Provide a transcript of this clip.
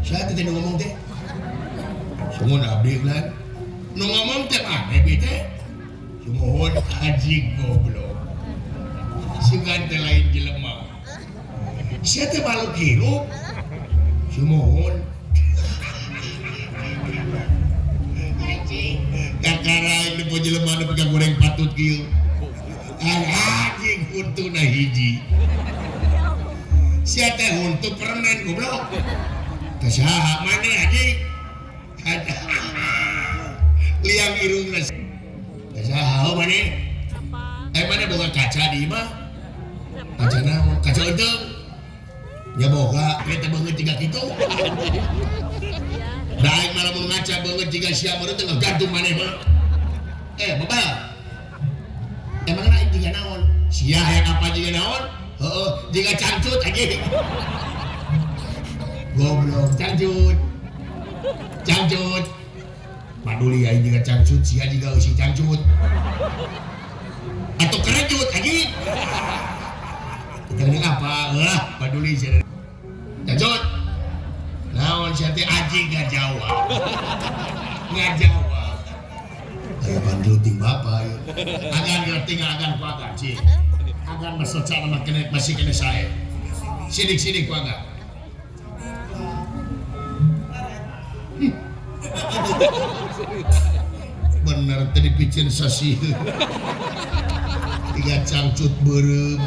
Saya teh nu ngomong teh. Sumuhun abdi kan. Nu ngomong teh maneh bi teh. Sumuhun anjing goblok. Sugan teh lain jelema. Sia teh baluk hirup. Sumuhun. Anjing. Kakara nu jelema nu pegang goreng patut kieu. Anjing huntuna hiji. Sia teh huntu permen goblok. Teh saha maneh anjing? Liang irungna. Teh saha maneh? Eh maneh boga kaca di imah? Kaca naon? Kaca euteung. Nya boga, eta beungeut jiga kitu. Da aing mah lamun ngaca beungeut jiga sia meureun teh ngagantung maneh mah. Eh, bebal. Emang aing jiga naon? Sia hayang apa jiga naon? Heeh, jiga cangcut anjing. Goblok, cangcut. Cangcut. Paduli aing jiga cangcut, sia jiga eusi cangcut. Atau kerecut anjing. Kita ini apa? Lah, paduli sia. Cangcut. Naon sia teh anjing ngajawab. Ngajawab. Aya bandul ting bapa ieu. Agan ngerti agan ku agan cing. Agan mah secara mah kene masih kene sae. Sidik-sidik ku agan. Bener teh dipicen sasih. Tiga cangcut beureum.